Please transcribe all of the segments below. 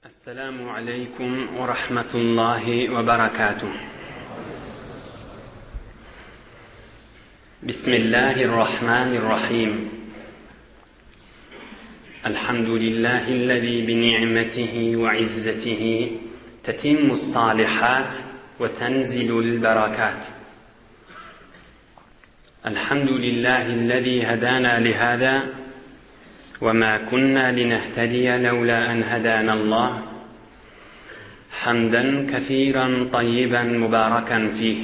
Esselamu aleýkum we rahmetullahi we barakatuh. Bismillahirrahmanirrahim. Elhamdülillahi'llezî bi ni'metihi we izzetihi tetimmus salihat we tenzilul berakat. Elhamdülillahi'llezî hedâna lihâzâ ve mâ kunnâ linehtediye levlâ en hedânallah. Hamden kesîren tayyiben mübâreken fîh.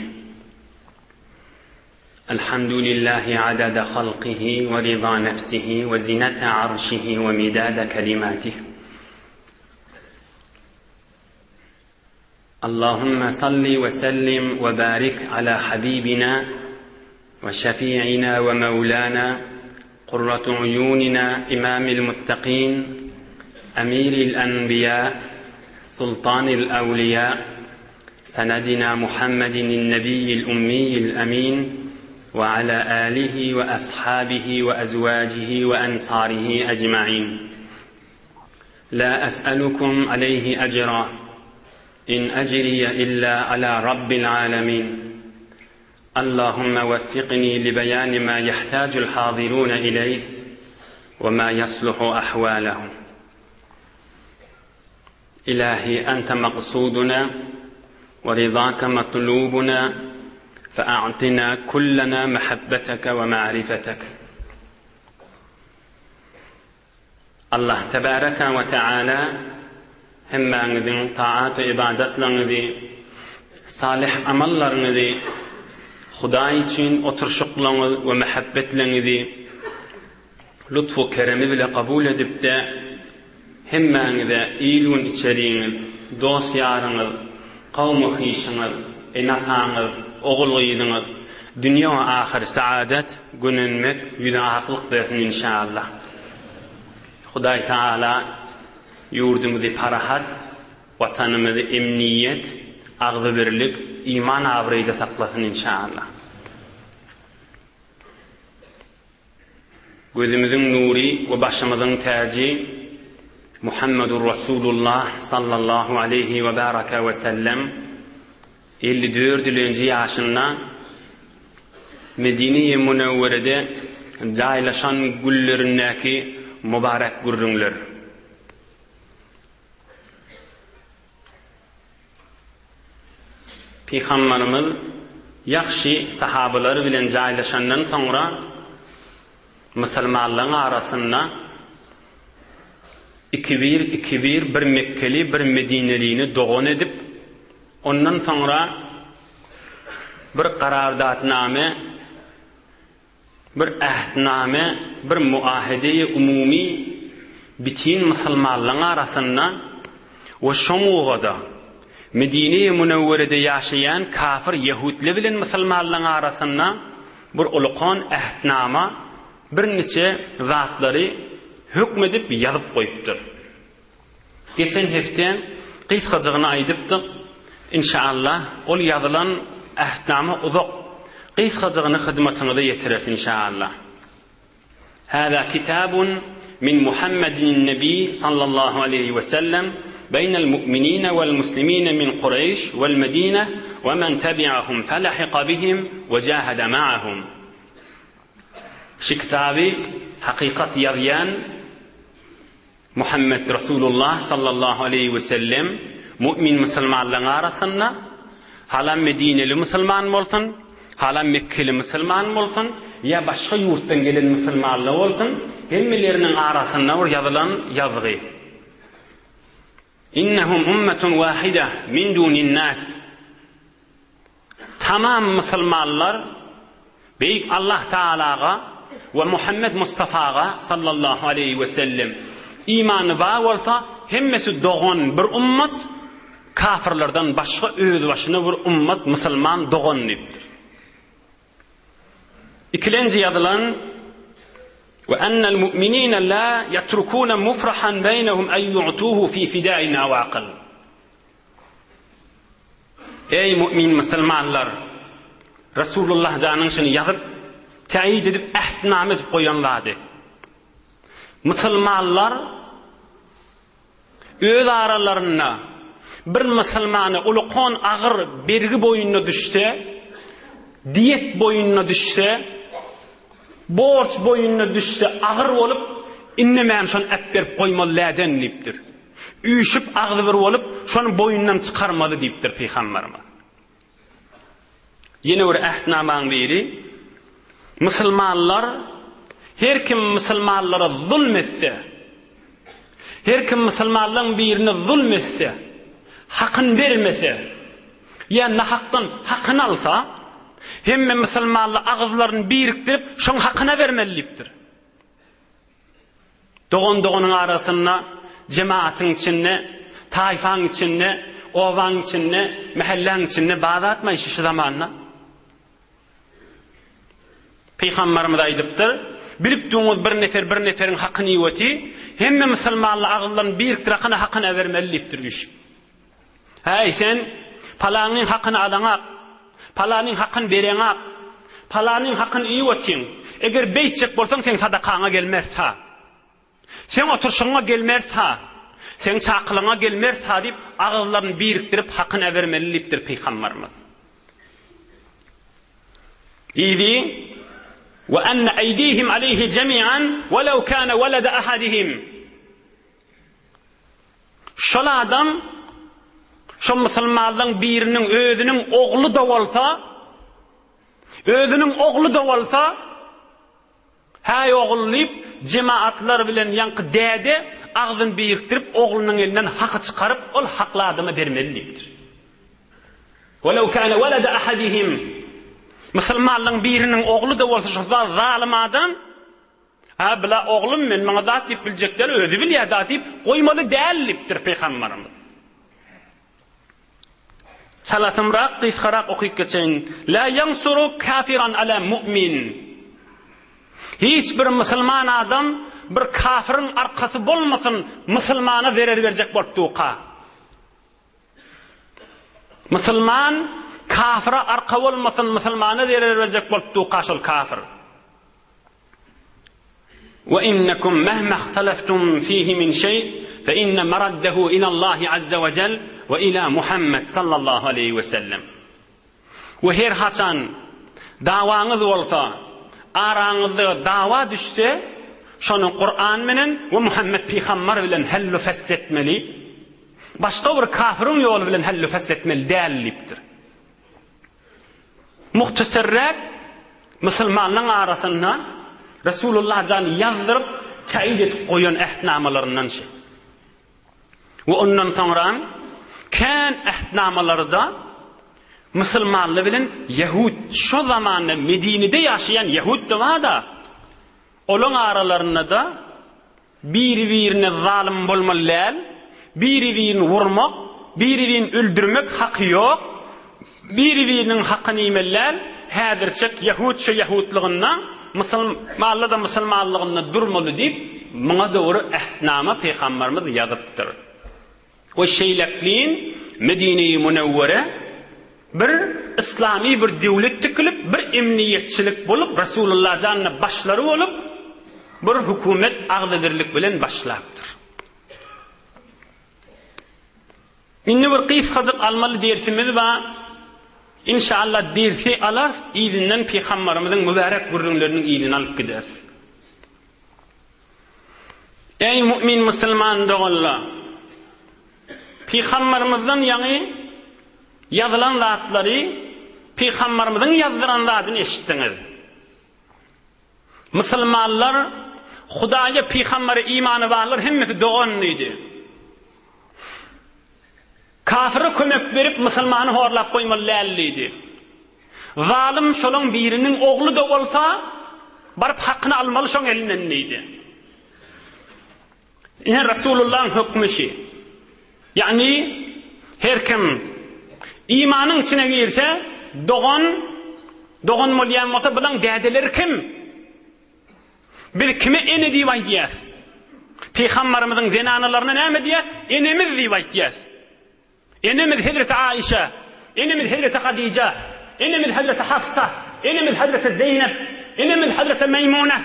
Elhamdülillahi adede halkihi ve rıza nefsihi ve zinete arşihi ve midade kelimatih. Allahümme salli ve sellim ve barik ala habibina ve şefi'ina ve mevlana kurratu uyunina imamil muttakin emiril enbiya sultanil evliya senedina Muhammedin nebiyyil ummiyil emin ve ala alihi ve ashabihi ve ezvacihi ve ensarihi ecmain. La es'elukum aleyhi ecra in ecriye illa ala rabbil alemin. Allahümme veffikni li beyani ma yehtacul hazirune ileyh ve ma yasluhu ahvalehum. İlahi ente maksuduna ve rizake matlubuna fe'a'tina kullena mehabbeteke ve ma'rifetek. Allah tebäreke we teala hemmäňiziň taat we ybadatlaryňyzy, salyh amallaryňyzy, Hudaý üçin oturyşyklaryňyz we mähebbetleňizi lutf-u keremi bile kabul edip-de, hemmäňize il-gün içeriňiz, dost-ýaryňyz, kowmy-hyşyňyz, ene-ataňyz, ogul-gyzyňyz dünýe we ahyr saadat, gönenmek, ýüze aklyk bersin inşallah. Hudaý Tagala ýurdumyzy parahat, Watanymyzy emniýet, agzybirlik, iman abraýda saklasyn inşallah. Gözümiziň nury we başymyzyň täji Muhammedur Rasulullah sallallahu aleýhi we baraka we sellem 54-lenji ýaşynda Medine-i Münewwerede jaýlaşan günlerindäki mübarek gürrüňler. Pygamberimiz ýagşy sahabalary bilen jaýlaşandan soňra musulmanlaryň arasynda ikibir-ikibir bir mekgeli, bir medinelini dogan edip, ondan soňra bir karardatname Bir ähtname, bir muahedeýi umumy bitin musulmanlaryň arasynda we şoňugada Medine-i Münewwerede ýaşaýan kafir ýehudler bilen musulmanlaryň arasynda bir ulukan ähtnama birniçe zatlary hökm edip ýazyp goýupdyr. Geçen hepde gysgajygyny aýdypdyk. Inşaallah, ol ýazylan ähtnama uzak. Gysgajygyny hyzmatyňyza ýetireris inşaallah. Hâzâ kitabun min Muhammedin nebi sallallahu aleýhi we sellem beýnel mu'minine vel muslimine min Kureýş vel Medine we men tebi'ahum felahika bihim we jahede ma'ahum. Şu kitaby hakykat ýazýan Muhammet Resulullah sallallahu aleýhi we sellem mu'min musulmanlaryň arasynda, halam medineli musulman bolsun, halam mekgeli musulman bolsun, ýa başga ýurtdan gelen musulmanlar bolsun, hemmeleriniň arasynda bir ýazylan ýazgy. Innehum ummetun wahida min dunin nas. Tamam musulmanlar Beýik Allah Tagalaga we Muhammet Mustafaga sallallahu aleýhi we sellem imany bar bolsa hemmesi dogan bir ummat kafirlerden başga özbaşyna bir ummat musulman dogan diýipdir. Ikilenji ýazylan We ennel mu'minine la ýatrukune mufrahan beýnehum en ýu'tuhu fi fidain aw aql. Eý mu'min musulmanlar! Resulullah janyň şuny ýazyp, täýit edip, ähtnama edip goýan zady. Musulmanlar öz aralarynda bir musulmana ulkan agyr bergi boýnuna düşse, diýet boýnuna düşse, borç boýnuna düşse agyr bolup, indemän şony äpberip goýmaly läden diýipdir. Üýşüp agzybir bolup, şony boýundan çykarmaly diýipdir pygamberimiz. Ýene bir ähtnamaň biri, Musulmanlar her kim musulmanlara zulm etse, her kim musulmanlaryň birine zulm etse, hakyny bermese ýa nahakdan hakyny alsa, hemme musulmanlar agyzlaryny birikdirip, şoň hakyna bermeli diýipdir. Dogan-doganyň arasynda, jemagatyň içinde, taýfaň içinde, obaň içinde, mähelläň içinde bar zatmy şu şu zamanda? Pygamberimiz aýdypdyr, Bilip duňyz bir nefer bir neferiň hakyny iýip hemme musulmanlar agyzlaryny birikdir hakyna hakyna bermeli diýipdir üýşüp. Häý, sen palanyň hakyny alaňak, palanyň hakyny bereňak, palanyň hakyny iýip otyň. Eger beýtjek bolsaň, seň sadakaňa gelmeris-ha. Seň oturyşygyňa gelmeris-ha. Seň çakylygyňa gelmeris-ha diýip, agyzlaryny birikdirip, hakyny äbermeli diýipdir pygambarymyz. Yzy, Ve enne eýdihim aleýhi jemi'an, welew kâne welede ahadihim. Şol adam şo musulmanlaryň biriniň özüniň ogly-da bolsa, özüniň ogly-da bolsa, Häý ogul diýip, jemagatlar bilen ýaňky däde agzyny birikdirip, oglunyň elinden haky çykaryp, ol hakly adama bermeli diýipdir. Welew kâne welede ahadihim. Musulmanlaryň biriniň ogly-da bolsa şo zalym adam, Hä, bila oglum, men maňa zat diýip biljek däl, özi bilýär da diýip, goýmaly däl diýipdir pygambarymyz. Çalasymrak, gysgarak okyp geçeýin. La ýansuru kafiran ala mu'min. Hiç bir musulman adam bir kafiriň arkasy bolmasyn, musulmana zerer berjek bolup durka. Musulman kafira arka bolmasyn, musulmana zerer berjek bolup durka şol kafir. Ve innekum mehme ihteleftum fihi min şey fe inne meraddehu ilallahi azze ve cel ve ila Muhammed sallallahu aleyhi ve sellem. We her haçan dawaňyz bolsa, araňyzda dawa düşse, şony Kuran menen we Muhammed pygambar bilen hällu-fesl etmeli. Başga bir kafiriň ýoly bilen hällu-fesl etmeli däl diýipdir. Muhtasarrak musulmanlaryň arasynda Resulullah jan ýazdyryp, täýit edip goýan ähtnamalaryndan şi. We ondan soňra kän ähtnamalarda musulmanlar bilen ýehud şo zamanda Medinede ýaşaýan ýehud-da bar-da, olaň aralarynda-da Biri-birine zalym bolmaly däl, biri-birini urmak, biri-birini öldürmek haky ýok, biri-biriniň hakyny iýmeli däl, häzirçek ýehud şo ýehutlygynda, musulmanlar-da musulmanlygynda durmaly diýip, muňa dogry ähtnama pygambarymyz ýazypdyr. We şeýleklin Medine-i Münewwere bir yslamy bir döwlet tikilip, bir emniýetçilik bolup, Resulullah janyna başlary bolup, bir hökümet agzybirlik bilen başlapdyr. Indi bir gysgajyk almaly dersimiz bar. Inşallah dersi alarys, yzyndan Pygambarymyzyň mübärek gürrüňleriniň yzyny alyp gideris. Eý mu'min musulman doganlar! Pygambarymyzdan ýaňy ýazylan zatlary, Pygambarymyzyň ýazdyran zadyny eşitdiňiz. Musulmanlar Hudaýa, pygambere imany barlar hemmesi dogan diýdi. Kafyra kömek berip musulmany horlap goýmaly däl diýdi. Zalym şolaň biriniň ogly-da bolsa, baryp hakyny almaly şoň elinden diýdi. Ine Resulullahyň hökmi şi. Ýagny her kim imanyň içine girse, dogan dogan bolýan bolsa, bulaň dädeleri kim? Biz kime ene diýip aýdýas? Pygambarymyzyň zenanalaryna näme diýýäs? Enemiz diýip aýtýas. Enemiz hezreti Aişe, enemiz hezreti Hadija, enemiz hezreti Hafsa, enemiz hezreti Zeýnep, enemiz hezreti Meýmune.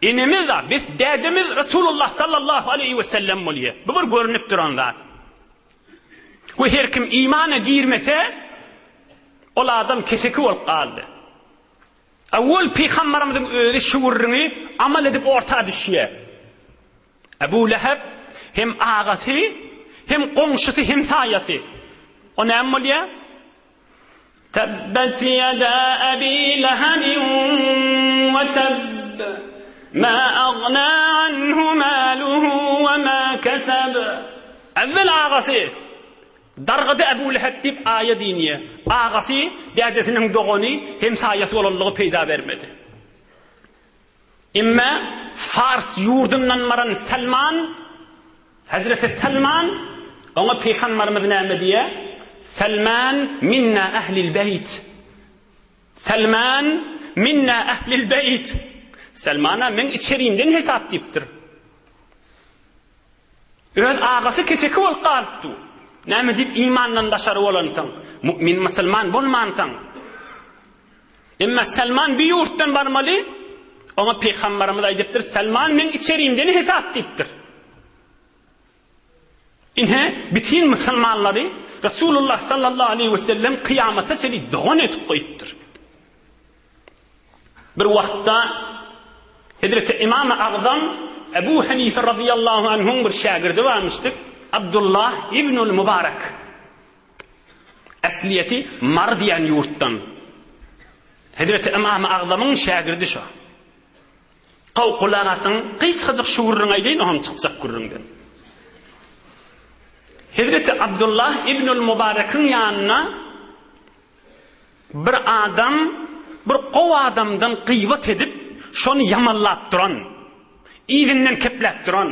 Enemiz da, bes dädemiz Resulullah sallallahu aleýhi we sellem bolýar. Bu bir görnüp duran zat. We her kim imana girmese, ol adam keseki bolup galdy. Awwal pygambarymyzyň özi şu gürrüňi amal edip orta düşýär. Ebu Leheb hem agasy, hem goňşusy, hem saýasy. O näme bolýar? Tebbet ýeda Ebi Lehebin we tebb, ma agna anhu maluhu we ma keseb. Awwel agasy Dargady Ebu Leheb diýip aýa diýinýär. Agasy, dädesiniň dogany, hemsaýasy bolanlygy peýda bermedi. Emma Fars ýurdundan baran Salman, Hezreti Salman, oňa Pygambarymyz näme diýýär? Salman minna ehlil beýt. Salman minna ehlil beýt. Salmana meň içerimden hesap diýipdir. Öz agasy keseki bolup galypdy. Näme diýip imandan daşary bolansoň, mu'min musulman bolmansoň. Emma Salman bir ýurtdan barmaly, oňa pygambarymyz aýdypdyr, Salman meň içerimden hesap diýipdir. Ine, bütin musulmanlary Resulullah sallallahu aleyhi ve sellem kyýamata çenli dogan edip goýupdyr. Bir wagtda Hezreti Imam Agzam Ebu Hanife razyýallahu anhuň bir şägirdi barmyşdyk, Abdullah ibnul Mubarak. Äsliýeti Mar diýen ýurtdan. Hezreti Ymamy Agzamyň şägirdi şo. Gowy gulak asyň, gysgajyk şu gürrüňi aýdaýyn, oňam çykjak gürrüňden. Hezreti Abdullah ibnul Mubarekiň ýanyna bir adam bir gowy adamdan gyýbat edip, şony ýamanlap duran, yzyndan kepläp duran.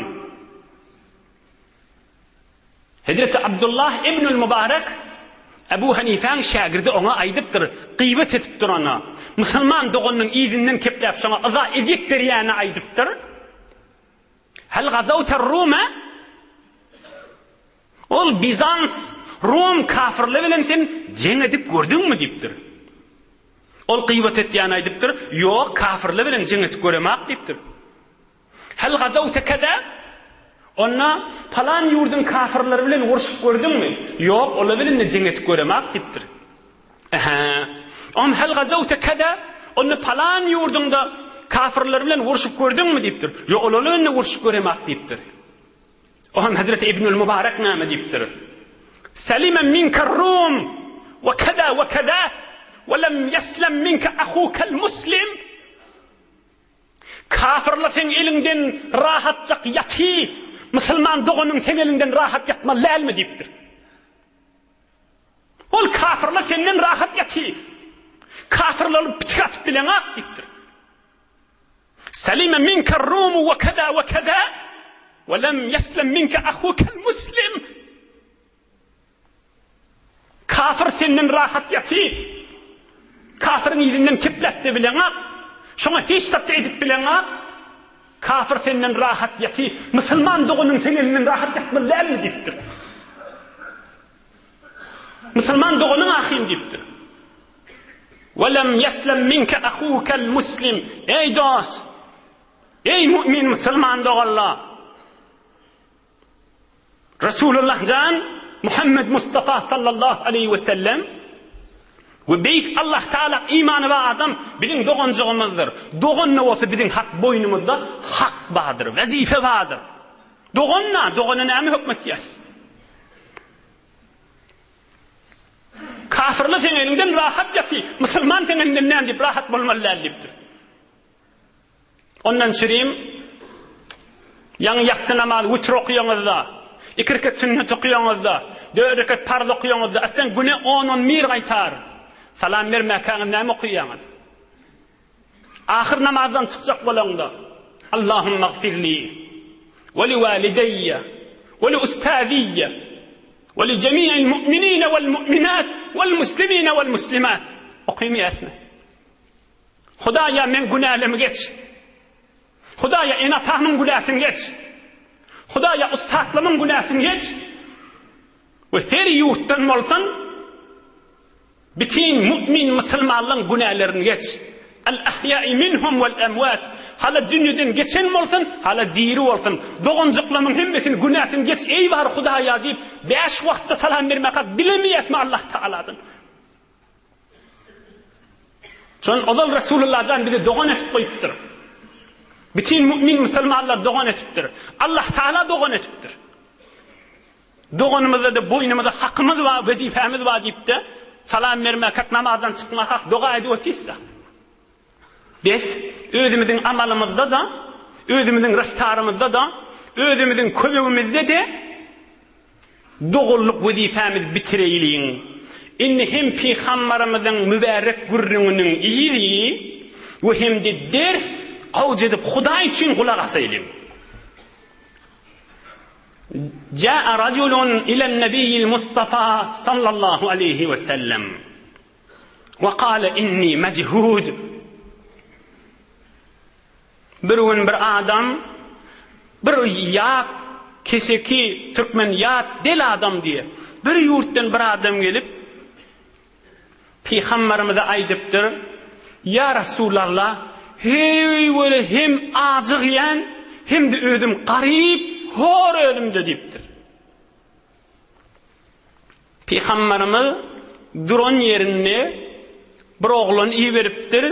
Hezreti Abdullah ibnül Mubarek Ebu Hanifäň şägirdi oňa aýdypdyr, gyýbat edip durana, musulman doganynyň yzyndan kepläp şoňa yza ezýet berýäne aýdypdyr, Hel gazawter Rume? Ol Bizans, Rum kafyrly bilen sen jeň edip gördüňmi diýipdir. Ol gyýbat etýäne aýdypdyr, Ýok, kafyrly bilen jeň edip göremak diýipdir. Hel gazawte keza? Onda palan ýurduň kafyrlary bilen urşup gördüňmi? Ýok, olar bilen-de jeň edip göremak diýipdir. Ähä. Om hel gazawte keza? Onda palan ýurduňda kafyrlar bilen urşup gördüňmi diýipdir. Ýok, olar bilen-de urşup göremak diýipdir. Ohm Hezreti Ibnül Mubarek näme diýipdir? Selime minke Rum we keza we keza we lem ýeslem minke ahukel muslim. Kafyrlar seň eliňden rahatjak ýaty, musulman doganyň seň eliňden rahat ýatmaly dälmi diýipdir. Ol kafyrlar senden rahat ýaty. Kafyrlary pitik atyp bileňak diýipdir. Salime minke rumu we keza we keza we lem ýeslem minke ahukel muslim. Kafir senden rahat ýaty. Kafirin yzyndan kepläp-de bileňak. Şoňa hiç zat-da edip bileňak. Kafir senden rahat ýaty. Musulman doganyň seň elinden rahat ýatmaly dälmi diýipdir. Musulman doganyň ahym diýipdir. Welem ýeslem minke ahukel muslim. Eý dost! Eý mu'min musulman doganlar! Resulullah jan Muhammed Mustafa sallallahu aleýhi we sellem we beýik Allah Taala imany bar adam biziň doganjygymyzdyr. Dogan-da bolsa biziň hak boýnumyzda hak bardyr, wezipe bardyr. Dogan-da, dogana näme hökm etýäs? Kafirler seň eliňden rahat ýaty, musulman seň eliňden näme diýip rahat bolmaly däl diýipdir. Ondan çürim, ýaňy ýassy namaz witr okaýaňyzda, iki rekat sünnet okaýaňyzda, dört rekat parz okaýaňyzda, aslan güne on-on bir gaýtar. Salam bermäkäňiz näme okaýaňyz? Ahyr namazdan çykjak bolaňda, Allahumma gfirli we li walideýe we li ustaziýe we li jemi'il mu'minine wal mu'minat wal muslimine wal muslimat. Okaýmaýasmy? Hudaýa meň günälemi geç. Hudaýa ene-atamyň günäsini geç. Hudaýa ussatlamyň günäsini geç. We her ýurtdan bolsaň, bütin mu'min musulmanlaň günälerini geç. Al-ahýai minhum wal-emwat. Hala dünýeden geçen bolsun, hala diri bolsun. Doganjyklarymyň hemmesini günäsini geç eý bar Hudaýa diýip, bäş wagtda salam bermek hak dilemeýäsmi Allah Tagaladan? Şon ozal Resulullah jan bizi dogan etip goýupdyr. Bütin mümin musulmanlar dogan etipdir. Allah Taala dogan etipdir. Doganymyzda-da boýnumyzda hakymyz bar, wezipemiz bar diýip-de, salam bermäkäk, namazdan çykmakak doga edip otyrys-da. Bes, özümiziň amalymyzda-da, özümiziň raftarymyzda-da, özümiziň kömegimizde-de doganlyk wezipämizi bitireýliň. Indi hem pygambarymyzyň mübärek gürrüňiniň yzy we hem-de ders gawj edip Hudaý üçin gulak asaýlyň. Ja'a rajulun ilen nebiyyil Mustafa sallallahu aleýhi we sellem we kale inni mejhud. Bir gün bir adam bir ýat keseki türkmen ýat del adam diýe bir ýurtdan bir adam gelip Pygamberimize aýdypdyr, Ýa Resulallah, heý weli hem ajygýan, hem-de özüm garyp, hor özümde diýipdir. Pygamberimiz duran ýerinde bir oglan iberipdir,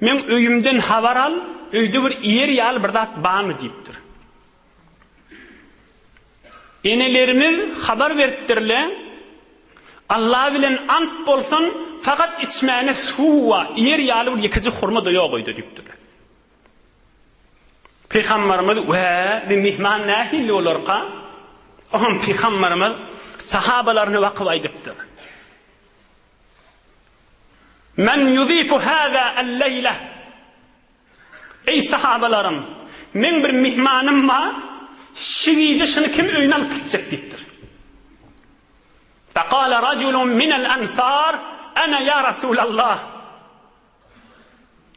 Meň öýümden habar al, öýde bir iýer ýaly bir zat barmy diýipdir. Enelerimiz habar beripdirler, Alla bilen ant bolsun, fakat içmäne suw bar, iýer ýaly bir ýekeje hurma-da ýok öýde diýipdirler. Pygamberimiz, Wä, bi myhman nähili bolarka? Oňam pygamberimiz sahabalaryna bakyp aýdypdyr. Men ýuzifu hâzâ el-leýle. Eý sahabalarym! Meň bir myhmanym bar, şi gije şuny kim öýüne alyp gitjek diýipdir. Fekale rajulun minel ensar, Ene ýa Resulallah!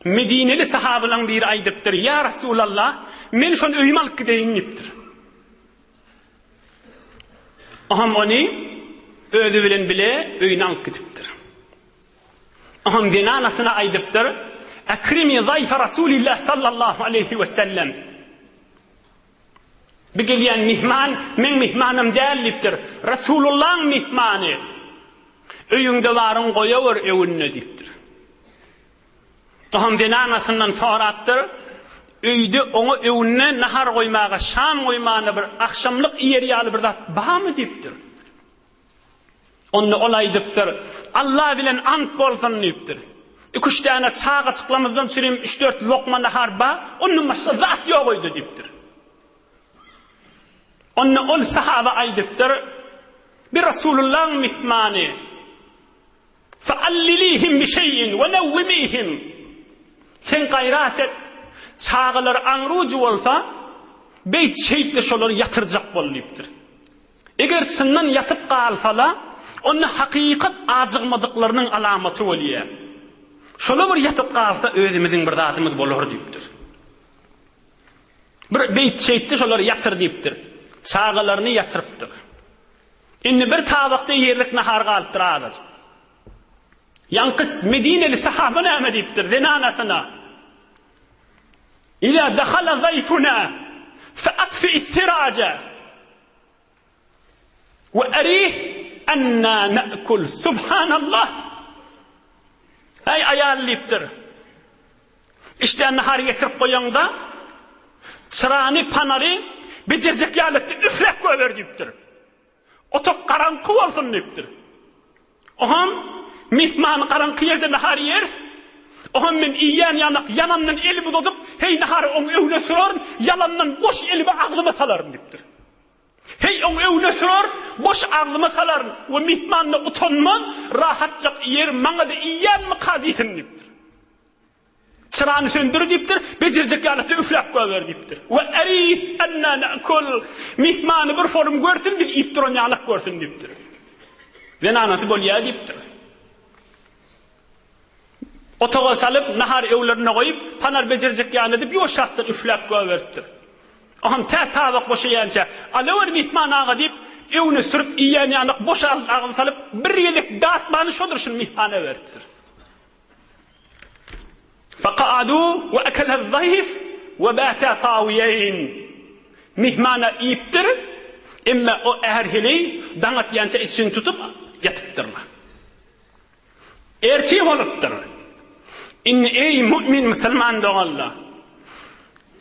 Medineli sahabalaryň biri aýdypdyr, Ýa Resulallah, men şony öýüme alyp gideýin diýipdir. Oňam ony özi bilen bile öýüne alyp gidipdir. Oňam zenanasyna aýdypdyr, Ekrimi zaýfa Rasulillah sallallahu aleýhi we sellem. Bu gelýän myhman meň myhmanym däl diýipdir. Resulullahyň myhmany. Öýüňde baryň goýawer öwünde diýipdir. Oňam zenanasyndan sorapdyr, Öýde oňa öwünde nahar goýmaga, şam goýmana bir agşamlyk iýer ýaly bir zat barmy diýipdir. Onda ol aýdypdyr, Alla bilen ant bolsun diýipdir. Iki-üç däne çagajyklarymyzdan çürim üç-dört lokma nahar bar, ondan başga zat ýok öýde diýipdir. Onda ol sahaba aýdypdyr, Bir Resulullahyň myhmany, Feallilihim bi şeýin we newwimihim. Sen gaýrat et, çagalary aňrujy bolsa, beýt şeýt-de şolary ýatyrjak bol diýipdir. Eger çyndan ýatyp galsala, onda hakykat ajygmadyklarynyň alamaty bolýar. Şola bir ýatyp galsa özümiziň bir zadymyz bolar diýipdir. Bir beýt şeýtdi şolary ýatyr diýipdir. Çagalaryny ýatyrypdyr. Indi bir tabakda ýerlik nahar galypdyr azajyk. Ýaňky Medineli sahaba näme diýipdir zenanasyna? Iza dahala zaýfuna fe atfi'is siraja we erih enna na'kul subhanallah. Eý aýal diýipdir. Işdä nahar getirip goýaňda çyrany, panary bejerjek ýaly etdi, üfläp goýber diýipdir. Otag garaňky bolsun diýipdir. Oham myhman garaňky ýerde nahar iýeris. Oham men iýýän ýanak ýanandan elimi uzadyp, heý nahary oň öňüne süraryn, ýalandan boş elimi agzyma salaryn diýipdir. Heý oň öňüne süraryn, boş agzyma salaryn we myhman-da utanmaz, rahatjak iýer, maňa-da iýýänmika diýsin diýipdir. Çyrany söndür diýipdir, bejerjek ýaly-da üfläp goýber diýipdir. We erih enna na'kul, myhmany bir forum görsün, biz iýip duran ýalak görsün diýipdir. Zenanasy bolýa diýipdir. Otaga salyp, nahar öwlerine goýup, panar bejerjek ýaly edip, ýuwaş-ýaşdan üfläp goýberipdir. Oňam tä tabak boşaýança, Alawer myhman aga diýip, öwüne sürüp iýýän ýalyk boş agzyna salyp, bir gezek datmany şodur şuny myhmana beripdir. Faqa'adu we akala az-zaýf we bata tawiýeýn. Myhmana iýipdir, emma o är-heleý daň atýança içini tutup ýatypdyrlar. Ertir bolupdyr. Indi eý mu'min musulman doganlar,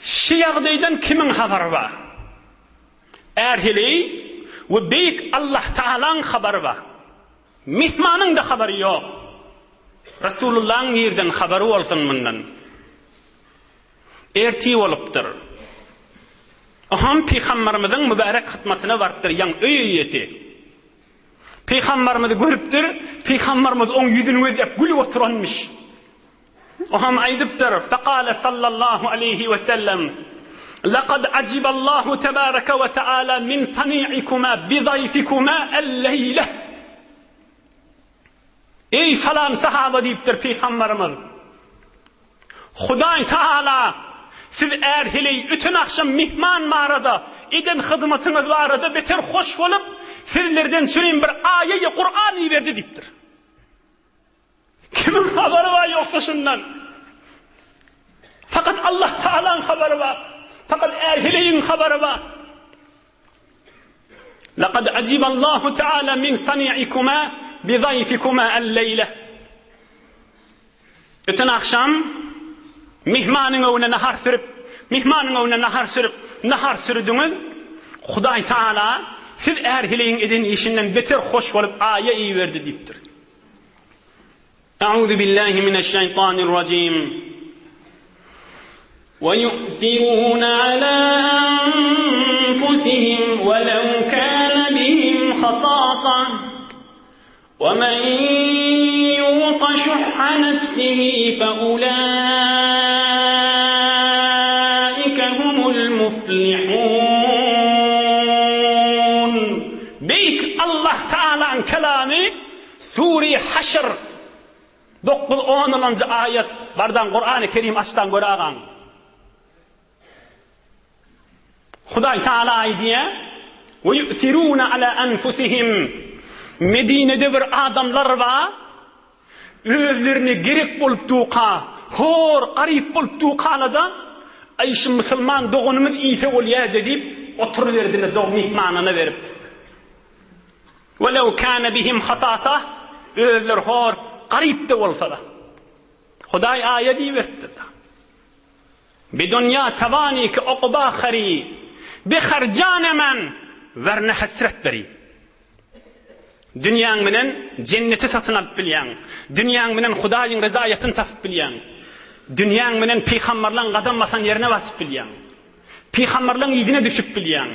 şi ýagdaýdan kimiň habary bar? Är-heleý we beýik Allah Tagalaň habary bar. Myhmanyň-da habary ýok. Resulullahyň nirden habary bolsun mundan? Ertir bolupdyr. Oham pygambarymyzyň mübärek hytmatyna barypdyr, ýaň öý eýesi. Pygambarymyzy görüpdir, pygambarymyz oň ýüzüni gözläp gülüp oturanmyş. Oham aýdypdyr, Fekale sallallahu aleýhi we sellem, Lekad ajiballahu tebareke we teala min sani'ikuma bi zaýfikuma el-leýle. Eý falan sahaba diýipdir pygambarymyz. Hudaý Tagala siz är-heleý öten agşam myhman barada eden hyzmatyňyz barada beter hoş bolup, sizlerden çürim bir aýaýy Kuran iberdi diýipdir. Kimiň habary bar ýogsa şundan? Fakat Allah Tagalaň habary bar. Fakat är-heleýiň habary bar. Laqad ajiballahu Taala min sani'ikuma bi zaýfikuma el-leýle. Öten agşam myhmanyň öňüne nahar sürüp, myhmanyň öňüne nahar sürüp, nahar sürdüňiz. Hudaý Taala siz är-heleýiň eden işinden beter hoş bolup aýa iberdi diýipdir. Euzu billahi mineşşeýtanirrajim. Ve yu'thirun ala enfusihim ve lev kana bihim hasasa. Ve men yuqa şuhha nefsihi fe ulaike humul muflihun. Beýik Allah Tagalaň kelamy Sure Haşr dokuz onulanjy aýat bardan Kurany Kerim açdan gör agaň. Hudaý Taala aýdýar, Ve yu'thiruna ala anfusihim Medinede bir adamlar bar, özlerine gerek bolup duka, hor, garyp bolup dukalada, aý şu musulman doganymyz iýse bolýa-da diýip, oturyberdiler dog myhmanyna berip. Welew kâne bihim hasasah, özleri hor, garyp-da bolsalar. Hudaý aýa diýiberipdir. Bidunýa tawani ki ukba hari, behar jane men, werne hesret beri. Dünýäň bilen jenneti satyn alyp bilýäň. Dünýäň bilen Hudaýyň rezaýatyny tapyp bilýäň. Dünýäň bilen pygamberleň gadam basan ýerine basyp bilýäň. Pygamberleň yzyna düşüp bilýäň.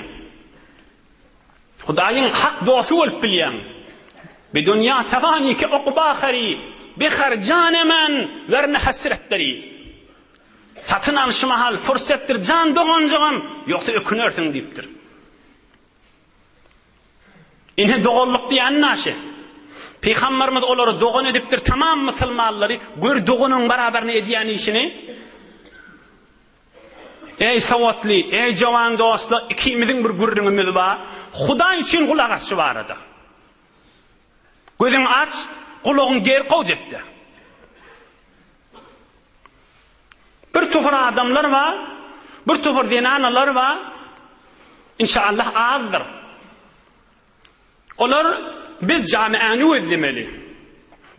Hudaýyň hak dosty bolup bilýäň. Bidunýa tawani ki ukba hari, behar jane men, werne hesret beri. Satyn al şu mahal, fursatdyr jan doganjygym, ýogsa ökünersiň diýipdir. Ine doganlyk diýýän naşy. Pygamberimiz olary dogan edipdir, tamam musulmanlary, gör doganyň barabaryny edýän işini. Eý sowatly, eý jowan dostlar, ikimiziň bir gürrüňimiz bar. Hudaý üçin gulak as şu barada. Gözüňi aç, gulagyň ger gowjetde. Bir topar adamlar bar, bir topar zenanalar bar. Inşallah azdyr. Olar biz jamiany gözlemeli.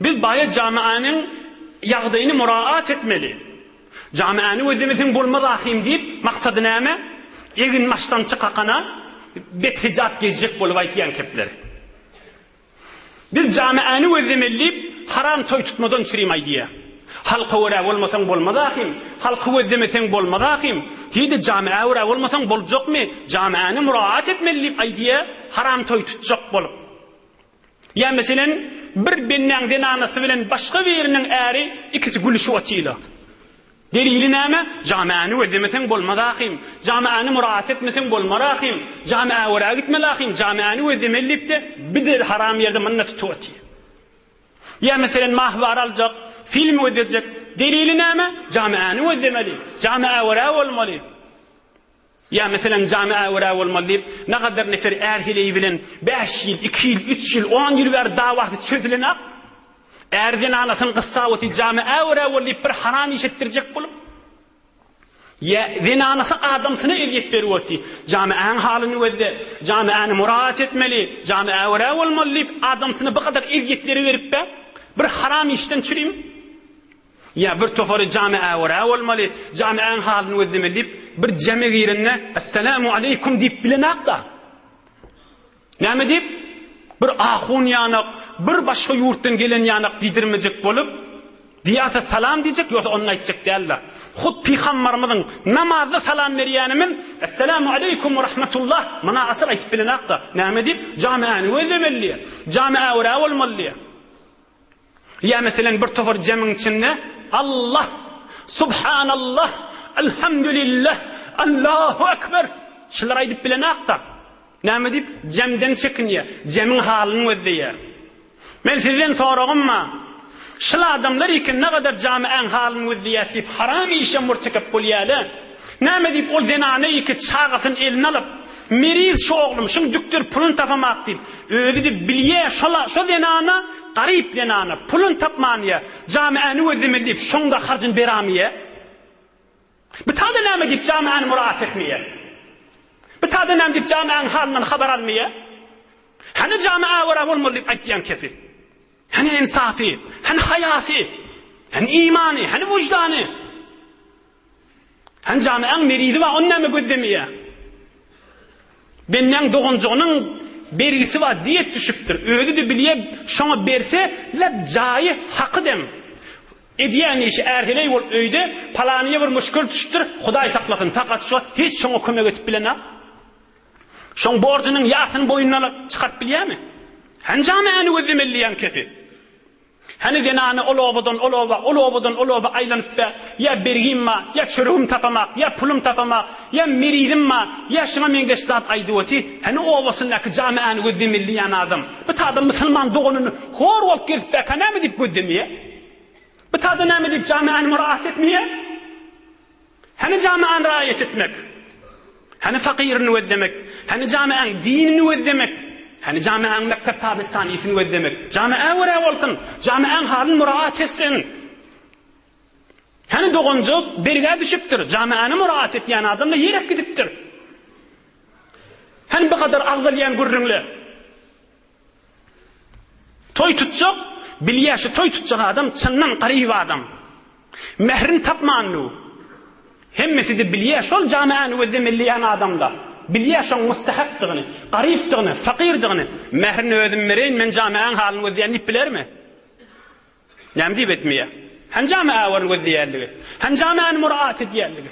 Biz baýa jamianyň ýagdaýyny muraat etmeli. Jamiany gözlemeseň bolmaz ahym diýip, maksady näme? Egin başdan çykakana bet hijap gezjek bolup aýtýan kepleri. Biz jamiany gözlemeli diýip, haram toý tutmadan çürim aýdýa. Halka görä bolmasaň bolmaz ahym. Halky gözlemeseň bolmaz ahym. Hiý-de jamiä görä bolmasaň boljakmy? Jamiany muraat etmeli diýip aýdýa, haram toý tutjak bolup. Ýa meselen, bir bendäň zenanasy bilen başga biriniň äri ikisi gülüşip otyla. Delili näme? Jamiany gözlemeseň bolmaz ahym. Jamiany muraat etmeseň bolmar ahym. Jamiä görä gitmeli ahym. Jamiany gözlemeli diýip-de, bir-de haram ýerde munda tutup otyr. Ýa meselen mahwara aljak, film gözlejek. Delili näme? Jamiany gözlemeli. Jamiä görä bolmaly. Ýa meselem jamiä görä bolmaly diýip, nagadar nefer är-heleý bilen bäş ýyl, iki ýyl, üç ýyl, on ýyl bäri dawasy çözülenak. Är zenanasyny gyssap otyr, jamy äwür-äwür diýip bir haram iş etdirjek bolup. Ýa zenanasy adamsyna ezýet berip otyr, jamy äň halyny gözle, jamy äni muraat etmeli, jamy äwür-ä bolmaly diýip adamsyna bu gadar ezýetleri berip-ä, bir haram işden çürim. Ýa bir topary jamy äwür-ä bolmaly, jamy äň halyny gözlemeli diýip bir jeme girende Essalamu aleýkum diýip bilenak-da. Näme diýip? Bir ahun ýanak, bir başga ýurtdan gelen ýanak diýdirmejek bolup, diýýärse salam diýjek, ýogsa ony aýtjak däldir. Hut pygambarymyzyň namazda salam berýänimiz, Essalamu aleýkum we rahmetullah, muny asyl aýtyp bilenakda. Näme diýip? Jamiäni gözlemeli diýýär. Jamiä görä bolmaly diýýär. Ýa meselem bir topar jemiň içinde Allah, Subhanallah, Elhamdülillah, Allahu Ekber şulary aýdyp bilenakda. Näme diýip? Jemden çekinýär. Jemiň halyny gözleýär. Men sizden soragym bar. Şul adamlar eken nagadar jamiäň halyny gözleýäs diýip haram işe murtekep bolýarlar. Näme diýip ol zenana iki çagasyny eline alyp, meriz şu oglum, şuň dükdir puluny tapamak diýip, özi-de bilýär şola şo zenana garyp zenana puluny tapmanýar, jamiäni gözlemeli diýip şoň-da harjyny beramýar. Bu tada näme diýip jamiäni muraat etmeýär? Bu tada näme diýip jamiäň halyndan habar almaýar? Hany jami awara bolmaly diýip aýtýan kefi? Hany insafy? Hany haýasy? Hany imany? Hany wyždany? Hany jamiäň merizi bar, ony näme gözlemeýär? Bendäň doganjygynyň bergisi bar, diýet düşüpdir. Özi-de bilýär, şoňa berse, lep jaýy haky dem. Edýän işi är-heleý bolup öýde, palanyýa bir muşkil düşüpdir, Hudaý saklasyn, takat şo, hiç şoňa kömek edip bilenok. Şoň borjunyň ýarsyny boýnuna alyp çykaryp bilýärmi? Hany jamiäni gözlemeli diýýän kesi? Hany zenany ol obadan ol oba, ol obadan ol oba aýlanyp-da, ýa bergim bar, ýa çöregim tapamak, ýa pulum tapamak, ýa merizim bar, ýa şuňa meňzeş zat aýdyp otyr. Hany obasyndaky jamiäni gözlemeli diýýän adam, bu tada musulman doganyny hor bolup gezip-bäkä näme diýip gözlemeýär? Bu tada näme diýip jamiäni muraat etmeýär? Hany jamiäni raýat etmek? Hany fakyryny gözlemek? Hany jamiäň dinini gözlemek? Hany jamiäň mekdep tabystanisini gözlemek? Jamiä görä bolsun, jamiäň halyny muraat etsin. Hany doganjyk bergä düşüpdir, jamiäni muraat etýän adam-da ýerek gidipdir. Hany bu gadar agzalýan gürrüňler? Toý tutjak, bilýär şu toý tutjak adam çyndan garyp adam. Mährini tapman du. Hemmesi-de bilýär şol jamiäni gözlemelýän adamda. Bilýär şoň mustahakdygyny, garypdygyny, fakyrdygyny. Mährini özüm bereýin, men jamiäň halyny gözleýän diýip bilermi? Näme diýip etmeýär? Hany jamiä baryny gözleýänligi? Hany jamiäni muraat edýänligi?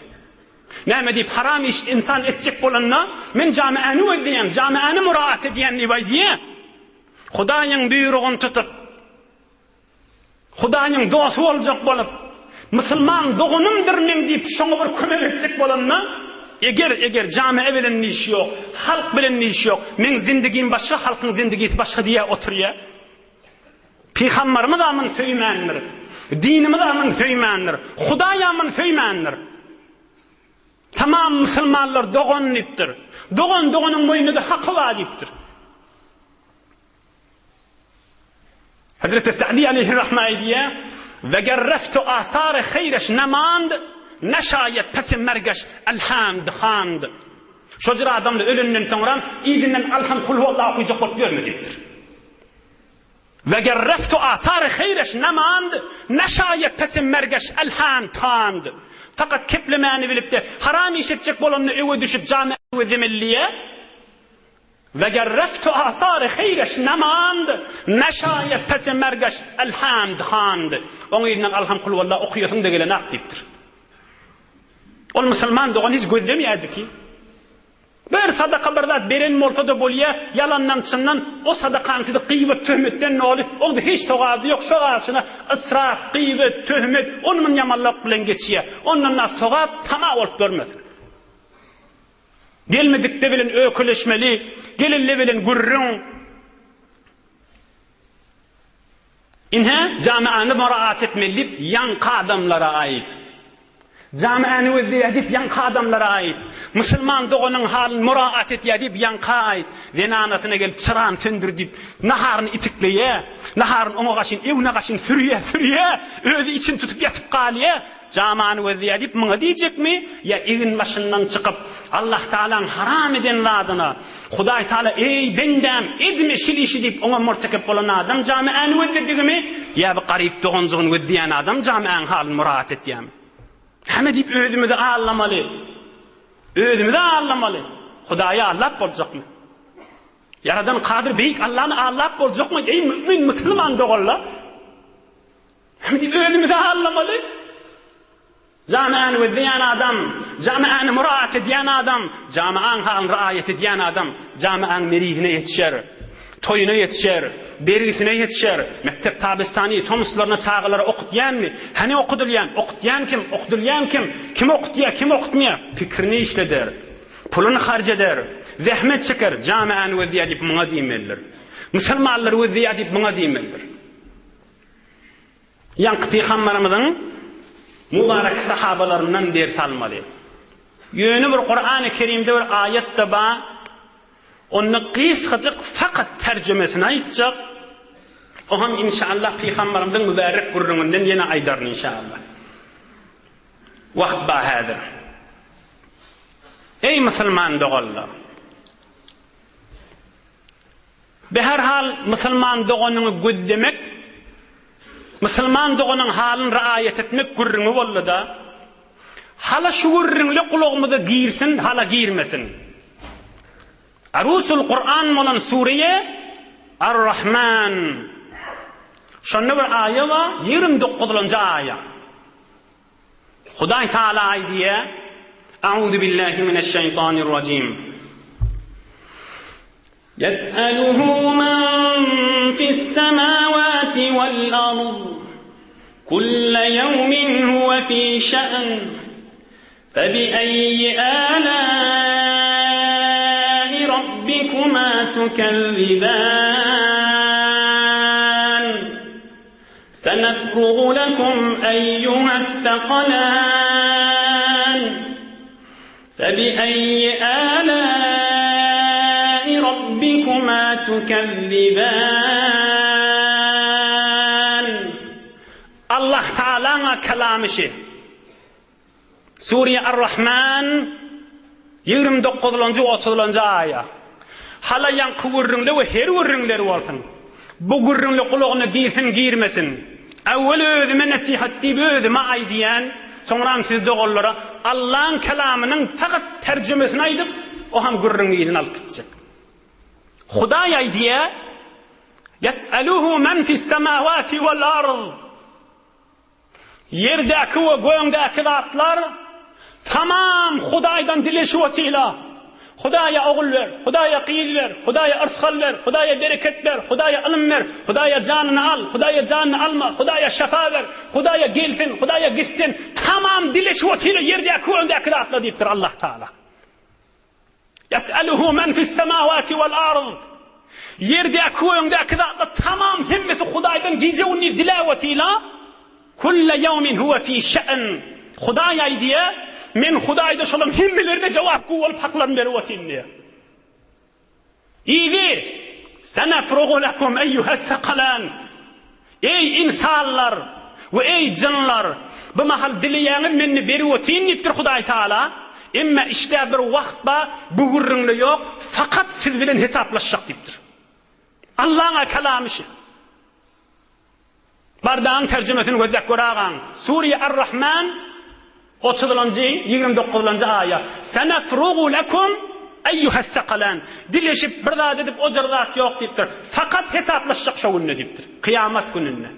Näme diýip haram iş ynsan etjek bolanda, men jamiäni gözleýän, jamiäni muraat edýän diýip aýdýar. Hudaýyň buýrugyny tutup, Hudaýyň dosty boljak bolup, musulman doganymdyr meň diýip şoňa bir kömek etjek bolanda, eger, eger jamiä bilen işi ýok, halk bilen işi ýok, meň zindigim başga, halkyň zindigisi başga diýýär oturýar. Pygambarymyz amyn söýmändir. Dinimiz amyn söýmändir. Hudaý amyn söýmändir. Tamam musulmanlar dogan diýipdir. Dogan doganyň boýnunda haky bar diýipdir. Hazreti Sa'di aleyhi rahma aýdýar, Ve gerreftu asar hayreş nemand, neşaýet pesi mergeş elhamd hand. Şo jür adamlar ölenden soňra yzyndan alham kulhuallah okyjak bolup ýörme diýipdir. Weger reftu asary heýreş nemand, neşaýet pesi mergeş elhan tand. Fakat keplemäni bilipdi. Haram iş etjek bolanda öwe düşüp jamy we zemelliýe. Weger reftu asary heýreş nemand, neşaýet pesi mergeş elhamd hand. Oň yzyndan alham kulwalla okaýasyň-da gelenak diýipdir. Ol musulman dogan hiç gözlemeýärdi ki. Bir sadaka bir zat beren bolsada bolýa ýalandan çyndan o sadakaň sizi gyýbat töhmetden doly oňda hiç sogaby ýok şo garşyna israf gyýbat töhmet on mün ýamanlyk bilen geçýä ondan da sogap tama bolup görmesin gelmedikde bilen ökeleşmeli gelende bilen gürrüň Ine, jamiany muraat etmeli diýip, ýaňky adamlara aýt. Jamiäni gözleýär diýip ýaňky adamlara aýt. Musulman doganyň halyny muraat etýär diýip ýaňka aýt. Zenanasyna gelip çyrany söndür diýip naharyny itikleýär. Naharyny oňa gaşyn ewne gaşyn sürýär, sürýär. Özi içini tutup ýatyp galýar. Jamany gözleýär diýip muňa diýjekmi? Ýa egin-başyndan çykyp Allah Tagalaň haram eden zadyna, Hudaý Tagala eý bendäm edme şil işi diýip oňa murtekep bolan adam jamiäni gözledigimi? Ýa bu garyp doganjygyny gözleýän adam jamiäň halyny muraat etýärmi? Näme diýip özümizi aldamaly? Özümizi aldamaly. Hudaýy aldap boljakmy? Ýaradan Kadyr Beýik Allany aldap boljakmy? Eý mümin musulman doganlar! Näme diýip özümizi aldamaly? Jamiäni gözleýän adam, jamiäni muraat edýän adam, jamiäň halyny raýat edýän adam jamiäň merizine ýetişer. Toýuna ýetişer, bergisine ýetişer. Mekdep tabystany tomuslaryna çagalary okutýanmy? Hany okudylýan? Okutýan kim? Okudylýan kim? Kim okutýar, kim okutmaýar? Pikirini işleder. Puluny harç eder. Zähmet çeker. Jamiäni gözleýär diýip muňa diýmelidir. Musulmanlary gözleýär diýip muňa diýmelidir. Ýaňky pygambarymyzyň mubarek sahabalaryndan ders almaly. Ýöne bir Kurany Kerimde bir aýat-da bar. Onda gysgajyk fakat terjimesini aýtjak. O hem inşallah pygambarymyzyň mübärek gürrüňinden ýene aýdaryn inşallah. Wagt bar häzir. Eý musulman doganlar! Beherhal musulman doganyňy gözlemek, musulman doganyň halyny raýat etmek gürrüňi boldy-da. Hala şu gürrüňle gulagymyza girsin, hala girmesin. Arusul Kuran bolan sureýe Ar-Rahman. Şonda bir aýa bar, 29-njy aýa. Hudaý Taala aýdýar, Auzu billahi mineşşeýtanirrajim. Ýes'eluhu men fis-semawati wal-ard. Kulle ýewmin huwe fi şe'n. Febi'eyyi âlâi rabbikumâ tukezziban. Senefrugu lekum eýýuheth-sekalan, febi'eyyi âlâi rabbikuma tukezziban. Allah Tagalaň kelamy şi. Sure Ar-Rahman, 29-njy, 30-njy aýa. Hala ýaňky gürrüňle we her gürrüňleri bolsun. Bu gürrüňle gulagyna girsin, girmesin. Äwwel özüme nesihat diýip özüme aýdýan, soňram siz doganlara Allaň kelamynyň fakat terjimesini aýdyp, o hem gürrüňiň yzyny alyp gitjek. Hudaý aýdýar, Ýes'eluhu men fis-semawati wal-ard. Ýerdäki we göňdäki zatlar tamam Hudaýdan dileşip otyla. Hudaýa ogul ber, Hudaýa gyz ber, Hudaýa yrsgal ber, Hudaýa bereket ber, Hudaýa ylym ber, Hudaýa janyny al, Hudaýa janyny alma, Hudaýa şafa ber, Hudaýa gelsin, Hudaýa gitsin, tamam dileşip otyla ýerdäki we öňdäki zatlar diýipdir Allah Taala. Ýes'eluhu men fis-semawati wal-ard. Ýerdäki we öňdäki zatlar tamam hemmesi Hudaýdan gije-gündiz diläp otyla. Kulle ýewmin huwe fi şe'n. Hudaý aýdýar, Men Hudaýda şolaryň hemmelerine jogapgü bolup haklaryny berip otyryn diýýär. Yzy, Senefrugu lekum eýýuhes-sekalan. Eý, ynsanlar we eý, jynlar! Bu mahal dileýäňiz mende berip otyryn diýipdir Hudaý Tagala. Emma işdä bir wagt bar, bu gürrüňde ýok, fakat siz bilen hesaplaşjak diýipdir. Allaň-a kelamy şi. Bardagyň terjimesini gözläp gör agaň. Sure Ar-Rahman otuzynjy, 29-njy aýa. Senefrugu lekum eýýuhes-sekalan. Dileşip bir zat edip ojar zat ýok diýipdir. Fakat hesaplaşjak şo günde diýipdir. Kyýamat gününde.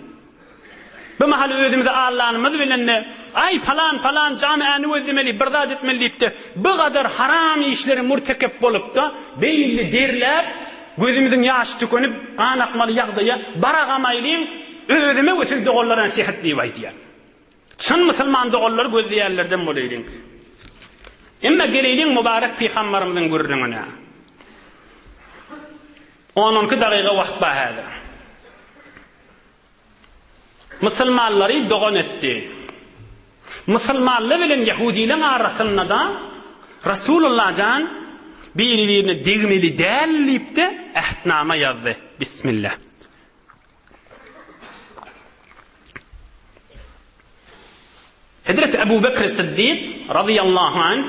Bu mahal özümizi allanymyz bilende, aý palan palan jamiäni gözlemeli, bir zat etmeli diýipdi. Bu gadar haram işlere murtekep bolupda, beýle derläp, Gözümiziň ýaşy tükenip, gan akmaly ýagdaýa baragamaýlyň, özüme we siz doganlara nesihat diýip aýdýar. Çyn musulman doganlary gözleýänlerden bolaýlyň. Emma geleýliň mübarek pygambarymyzyň gürrüňine. On-onki dagyga wagt bar häzir. Musulmanlary dogan etdi. Musulmanlar bilen ýehudileň arasynda-da Resulullah jan biri-birine degmeli däl diýip-de ähtnama ýazdy. Bismillah. Hezreti Ebu Bekr Siddik razyýallahu anh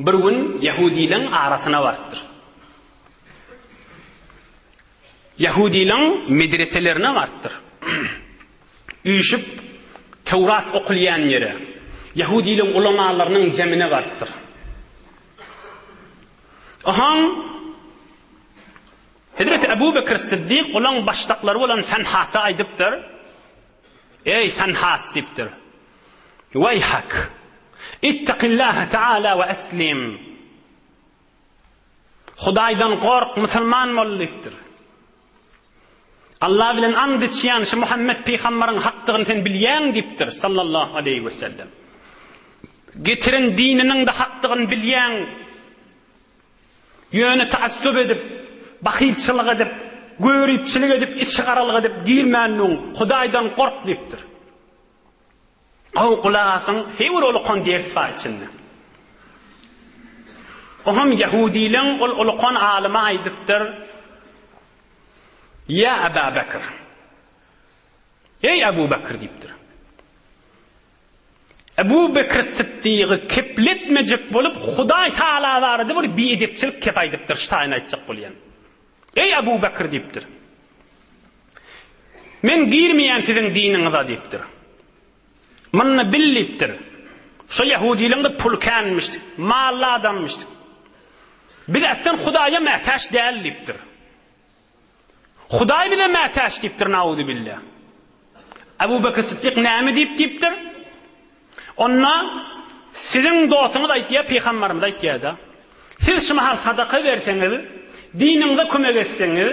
bir gün ýehudileň arasyna barypdyr. Ýehudileň medreselerine barypdyr. Üýşüp Töwrat okulýan ýere, ýehudileň ulamalarynyň jemine barypdyr. Ohaň Hezreti Ebu Bekr Siddik olaň başlyklary bolan Fenhasa aýdypdyr, Eý, Fenhas diýipdir. Weýhak! Ittakillaha Teala we eslim. Hudaýdan gork, musulman bol diýipdir. Allah bilen and içýän şu Muhammet pygambaryň hakdygyny sen bilýäň diýipdir, sallallahu aleýhi we sellem. Getiren dininiň-de hakdygyny bilýäň. Ýöne taassup edip, bahylçylyk edip, göripçilik edip, içigaralyk edip girmändiň, Hudaýdan gork diýipdir. Gowy gulak asyň, heý bir ulukan ders bar içinde. Oňam ýahudileň ol ulukan alyma aýdypdyr, Ýa Aba Bekr! Eý Abu Bekr diýipdir. Ebu Bekr Syddygy kepletmejek bolup Hudaý Taala barada bir biedepçilik kep aýdypdyr, şu taýyny aýtjak bolýan. Eý Ebu Bekr diýipdir. Men girmeýän siziň diniňiza diýipdir. Munda bil diýipdir. Şo ýahudileňde pul känmişdik, mally adammyşdyk. Biz äslen Hudaýa mätäç däl diýipdir. Hudaý bize mätäç diýipdir nauzubilla. Ebu Bekr Sytdyk näme diýip diýipdir? Onda siziň dostuňyz aýtýar, pygambarymyz aýtýar-da. Siz şu mahal sadaka berseňiz, diniňize kömek etseňiz,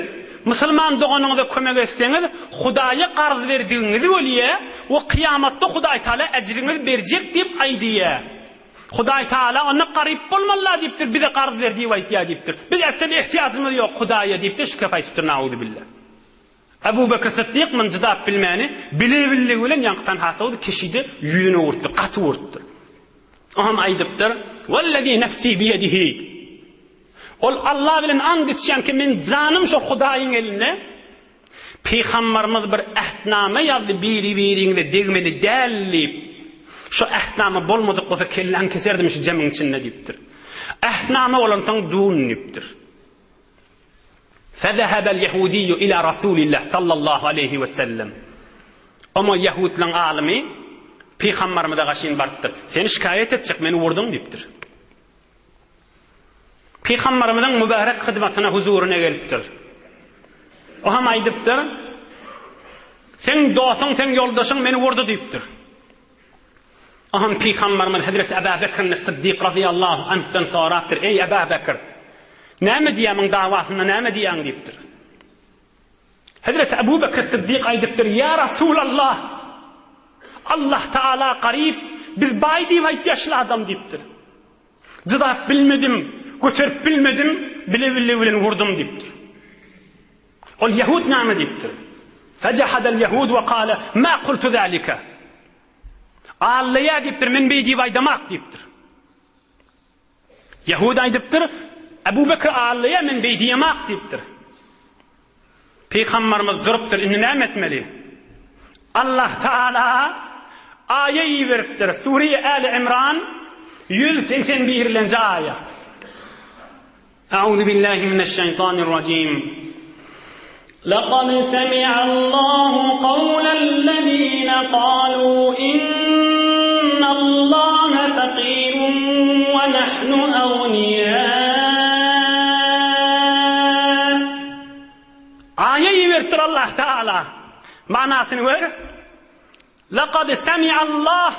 musulman doganyňyza kömek etseňiz, Hudaýa garz berdigiňiz bolýar we kyýamatda Hudaý Taala ejriňizi berjek diýip aýdýar. Hudaý Taala onda garyp bolmalylar diýipdir, bize garz ber diýip aýtýar diýipdir. Biz äslen ehtiýajymyz ýok Hudaýa diýipdir, şu kef aýtypdyr nauzubilla. Ebu Bekr Sytdyk muny jydap bilmäni, bile-billigi bilen ýaňky Tanhasawdy keşide ýüzüne urupdyr, gaty urupdyr. O hem aýdypdyr, Wellezî nefsî biýedihi. Ol Alla bilen and içýän ki, men janym şol Hudaýyň elinde. Pygambarymyz bir ähtnama ýazdy, biri-biriňize degmeli däl diýip. Şo ähtnama bolmadyk bolsa kelläňi keserdim şu jemiň içinde diýipdir. Ähtnama bolansoň dun diýipdir. Fezehebel ýehudiyyu ila Rasulillah sallallahu aleýhi we sellem. Oňa ýehudlaryň alymy Pygambarymyza gaşyn barypdyr. Seni şikaýat etjek, meni urduň diýipdir. Pygambarymyzyň mübärek hyzmatyna, huzuryna gelipdir. O hem aýdypdyr, Seň dostuň, seň ýoldaşyň meni urdy diýipdir. O hem Pygambarymyz Hezreti Eba Bekr Siddik razyýallahu anhdan sorapdyr, Eý Eba Bekr, näme diýýäň muň dawasynda näme diýýäň diýipdir. Hezreti Ebu Bekr Siddik aýdypdyr, Ýa Rasulallah! Allah Taala garyp, biz baý diýip aýtýar şul adam diýipdir. Jydap bilmedim, göterip bilmedim, bile-bille bilen urdum diýipdir. Ol ýehud näme diýipdir? Fejahadal ýehud we kale, Ma kultu zalika. Allaýa diýipdir, men beý diýip aýdamak diýipdir. Ýehud aýdypdyr, Ebu Bekr allaýa men beý diýemak diýipdir. Pygambarymyz durupdyr, indi näme etmeli? Allah Taala aýa iberipdir, Sure Äli Imran 181-nji aýa. Euzu billahi mineşşeýtanirrajim. Laqad semi'allahu qawlellezine qalu innallaha faqirun we nahnu agniýa. Aýa iberipdir Allah Taala. Manasyny gör. Laqad semi'allah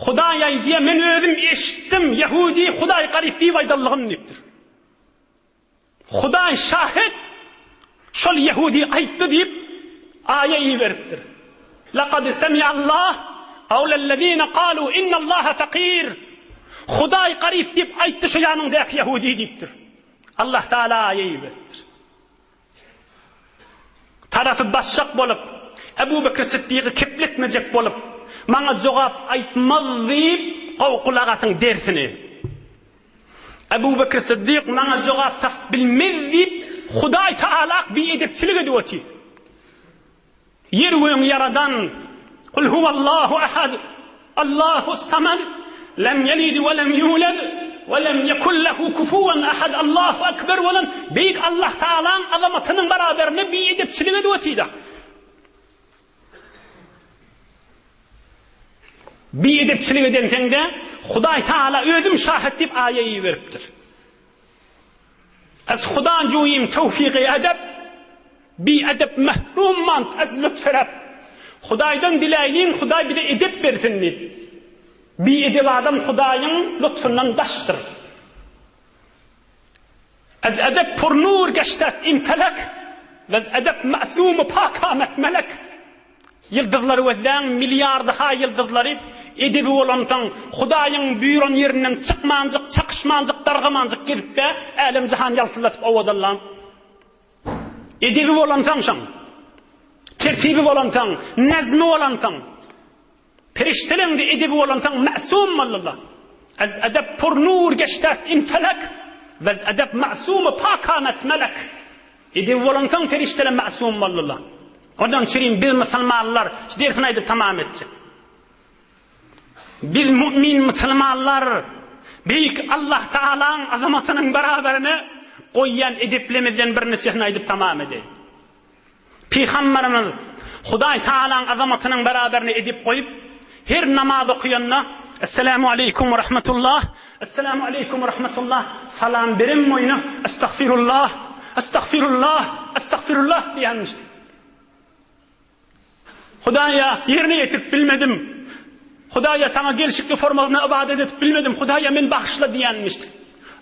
Hudaý aýdýar, men özüm eşitdim, ýehudi Hudaý garyp diýip aýdanlygyny diýipdir. Hudaý şahyt, şol ýehudi aýtdy diýip, aýa iberipdir. Laqad semi'Allah qawlellezine qalu innallaha fakir. Hudaý garyp diýip aýtdy şu ýanyňdaky ýehudi diýipdir. Allah Taala aýa iberipdir. Tarapy basjak bolup, Ebu Bekr Syddygy kepletmejek bolup, Maňa jogap aýtmaz diýip, gowy gulak asyň dersini. Ebu Bekr Syddyk maňa jogap tapyp bilmez diýip, Hudaý Tagalak biedepçilik edip otyr. Ýer gögüň ýaradan, Kul huwallahu ahad, Allahus samad, lem ýelid we lem ýulad, we lem ýekun lehu kufuwan ahad, Allahu ekber bolan Beýik Allah Tagalaň azamatynyň baraberinde biedepçilik edip otyr-da. Biedepçilik edenseň-de, Hudaý Tagala özüm şahyt diýip aýa iberipdir. Ez Hudan juýim tewfygy edep, Biedep mehrum mant ez lütfi Reb. Hudaýdan diläýliň, Hudaý bize edep bersin diýip. Biedep adam Hudaýyň lutfundan daşdyr. Ez edep pur nur geştest in felek, Wez edep masumu pak amet melek. Ýyldyzlary gözläň, milliardy-ha ýyldyzlary, edebi bolansoň, Hudaýyň buýran ýerinden çykmanjyk, çakyşmanjyk, dargamanjyk gezip-de, älem-jahany ýalpyldatyp owadanlaň. Edebi bolansoň şoň, tertibi bolansoň, näzmi bolansoň, perişdeleň-de edebi bolansoň mäsum boldular. Ez edep pur nur geştest in felek, wez edep mäsumy pak amet melek. Edebi bolansoň perişdeler mäsum boldular. Ondan çürim biz musulmanlar, şu dersini aýdyp tamam etjek. Biz mu'min musulmanlar Beýik Allah Taalaň azamatynyň beraberine goýýan edeplemizden birniçesini aýdyp tamam edeýin. Pygamberimiz Hudaý Taalaň azamatynyň beraberine edep goýup, her namaz okuyanda Esselamu aleýkum we rahmetullah, Esselamu aleýkum we rahmetullah salam beren boýuna Estagfirullah, Estagfirullah, Estagfirullah diýenmişdi. Hudaýa, ýerine ýetirip bilmedim. Hudaýa, saňa gelşikli formasynda ybadat edip bilmedim. Hudaýa, meni bagyşla diýenmişdik.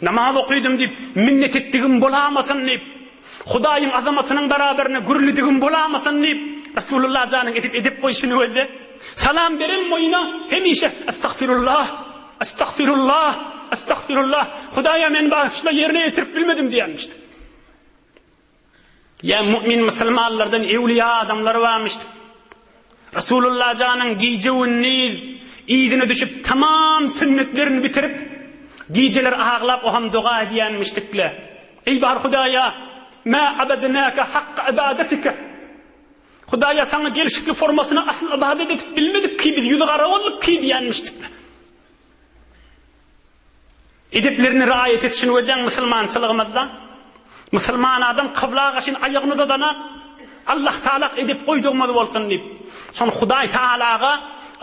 Namaz okydym diýip, minnet etdigim bolamasyn diýip, Hudaýyň azamatynyň beraberine gürlüdigim bolamasyn diýip, Resulullah janyň edip edep goýşuny gözle. Salam beren boýuna hemişe Estagfirullah, Estagfirullah, Estagfirullah, Hudaýa meni bagyşla, ýerine ýetirip bilmedim diýenmişdik. Ýa mu'min musulmanlardan ewliýa adamlar barmyşdyk. Resulullah janyň gije-gündiz yzyna düşüp tamam sünnetlerini bitirip, gijeler aglap oham doga edýänmişdikle. Eý bar Hudaýa, mä abednäke hakka ibadetike. Hudaýa saňa gelşikli formasyna asyl ybadat edip bilmedik ki biz ýüzi gara bolduk ki diýänmişdikle. Edeplerini raýat etişini gözläň musulmançylygymyzda. Musulman adam kybla gaşyn aýagyny uzadana Allah Taala edep goýdugymyz bolsun diýip. Şon Hudaý Taalaga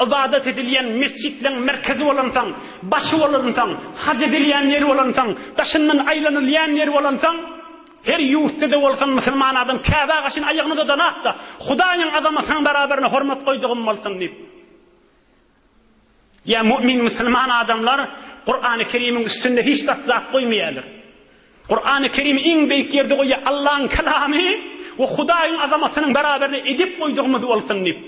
ybadat edilýän mesjitleň merkezi bolansoň, başy bolansoň, haj edilýän ýeri bolansoň, daşyndan aýlanylýan ýeri bolansoň, her ýurtda-da bolsun musulman adam Käbä gaşyn aýagyny uzadanakda Hudaýyň azamatynyň barabarine hormat goýdugym bolsun diýip. Ýa mu'min musulman adamlar Kurany Kerimiň üstünde hiç zat zat goýmaýarlar. Kurany Kerimi iň beýik ýerde goýýar Allaň kelamy we Hudaýyň azamatynyň beraberine edep goýdugymyz bolsun diýip.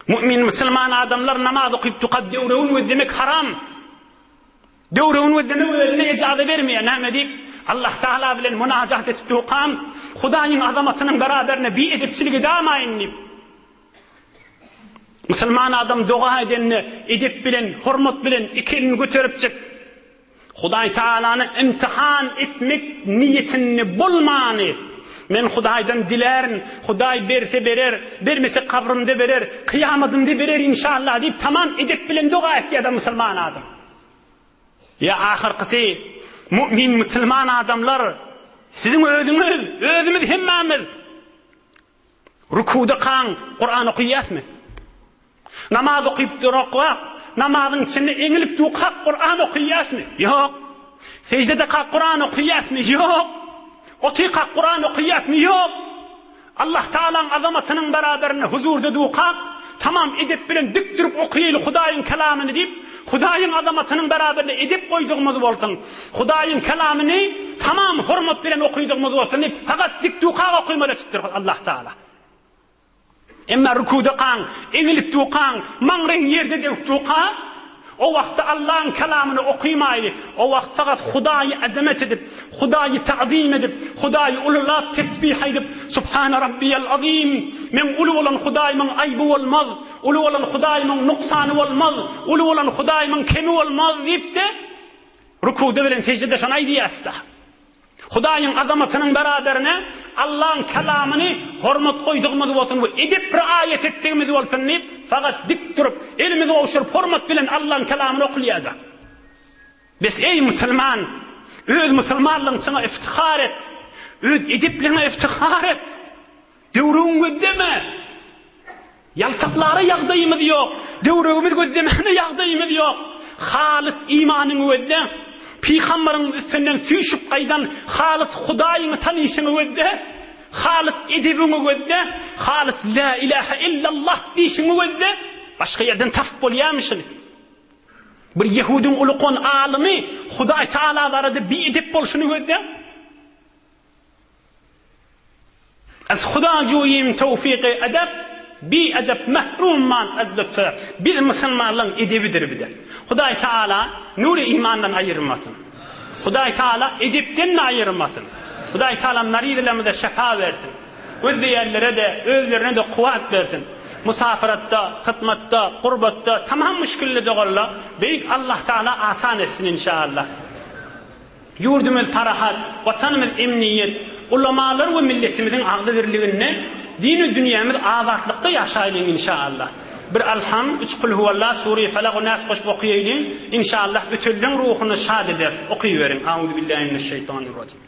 Mu'min musulman adamlar namaz okyp duka döwrewin gözlemek haram. Döwrewin gözlemek özüne ejaza bermeýär. Näme diýip? Allah Taala bilen munajat edip dukam Hudaýyň azamatynyň beraberine bi edepçilik edamaýyn diýip. Musulman adam doga edende edep bilen, hormat bilen iki elini göteripjik, Hudaý Tagalany imtihan etmek niýetinde bolmany, Men Hudaýdan dilärin, Hudaý berse berer, bermese kabrymda berer, kyýamadymda berer inşallah diýip tamam edep bilen doga etýär-de musulman adam. Ýa ahyrkysy, mu'min musulman adamlar, siziň özüňiz, özümiz hemmämiz Rukudakaň Kuran okyýasmy? Namaz okyp durakak, namazyň içinde eňilip dukak Kuran okyýasmy? Ýok. Seždedekak Kuran okyýasmy? Ýok. Otykak Kuran okyýasmy? Ýok. Allah Taalaň azamatynyň beraberinde huzurda dukak, tamam edep bilen dik durup okaýaly Hudaýyň kelamyny diýip, Hudaýyň azamatynyň beraberinde edep goýdugymyz bolsun. Hudaýyň kelamyny tamam hormat bilen okydygymyz bolsun diýip, fakat dik dukak okymaly etipdir Allah Taala. Emma rükudakaň, eňilip dukaň, maňraýyň ýerde degip duka, O wagtda Allaň kelamyny okymaýly. O wagt fakat Hudaýy azamet edip, Hudaýy ta'zim edip, Hudaýy ululap tesbih aýdyp, Subhana Rabbiyal azim, meň uly bolan Hudaýymyň aýby bolmaz, uly bolan Hudaýymyň nuksany bolmaz, uly bolan Hudaýymyň kemi bolmaz diýip-de, rukuda bilen seždede şony aýdýas-da. Hudaýyň azamatynyň beraberine Allaň kelamyny hormat goýdugymyz bolsun we edep riaýat etdigimiz bolsun diýip, fakat dik durup, elimizi gowşuryp hormat bilen Allaň kelamyny okulýada. Bes eý musulman, öz musulmanlygyňçyňa iftihar et, öz edepliňe iftihar et. Döwrügiň gözleme. Ýaltaklara ýagdaýymyz ýok. Döwregimiz gözlemäne ýagdaýymyz ýok. Halys imanyňy gözle. Pygambaryň üstünden süýşüp gaýdan halys Hudaýyňy tanyşyňy gözle. Halys edebiňi gözle. Halys Lä ilähe illallah diýşiňi gözle. Başga ýerden tapyp bolýarmy şuny? Bir ýehudyň ulukon alymy Hudaý Taala barada biedep bolşuny gözle. Ez Huda juýim towfyky edep, bi edep mehrum man ez lütfe. Biz musulmanlaryň edebidir bide. Hudaý Taala nury imandan aýyrmasyn. Hudaý Taala edepden-de aýyrmasyn. Hudaý Taala maryzlarymyza şefa bersin. Gözleýänlere-de, özlerine-de kuwwat bersin. Musafiratda, hytmatda, gurbatda, tamam müşgilde dogalla Beýik Allah Taala asan etsin inşallah. Ýurdumyz parahat, Watanymyz emniýet, ulamalar we milletimiziň agzybirliginde dini dünýämiz abatlykda ýaşaýlyň inşaallah. Bir Alham, üç Kulhuwallah, Sure Felak we Nas goşup okaýaýlyň, inşaallah ötenleň ruhuny şad ederis. Okyberiň. Auzubillahi mineşşeýtanirrajim.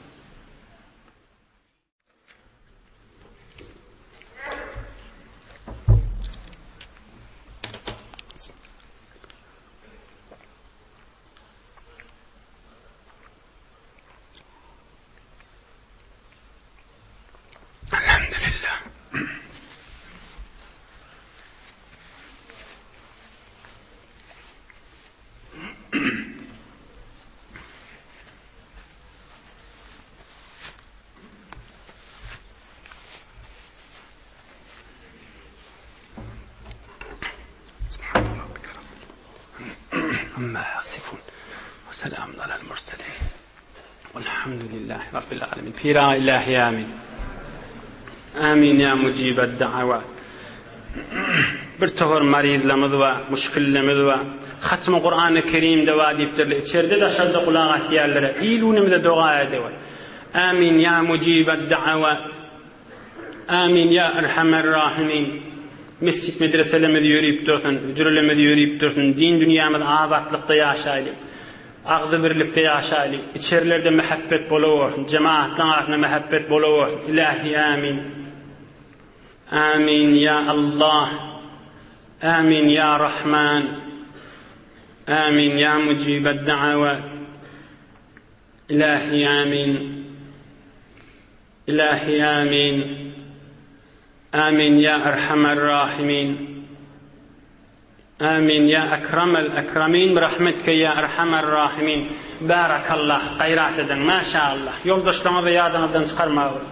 Elhamdülillah. Amma ýasifun we selamun alal murselin. Walhamdulillahi rabbil alamin. Pira ilahi amin. Amin ya mujibed da'awat. Bir tohar marizlerimiz bar, müşkillerimiz bar. Hatmy Kur'an-ı Kerimde bar diýipdirler. İçeride daşarda gulak asýarlar. Il günümüze doga ediwer. Amin ya mujibed da'awat. Amin ya erhamer rahimin. Mesjit medreselerimiz ýörüp dursun, hüjrelerimiz ýörüp dursun, din dünýämiz abatlykda ýaşaýlyk. Agzybirlikde ýaşaýlyk. Içerilerde mähebbet bolawersin, jemagatlaryň arasynda mähebbet bolawersin. Ilahi amin. Amin ya Allah. Amin ya Rahman. Amin ya mujibed da'awat. Ilahi amin. Ilahi amin. Amin ya Erhamer Rahimin. Amin ya Ekremel Ekremin birahmetike ya Erhamer Rahimin. Barakallah gaýrat ediň maşallah. Ýoldaşlaryňyzy ýadyňyzdan çykarmagyn.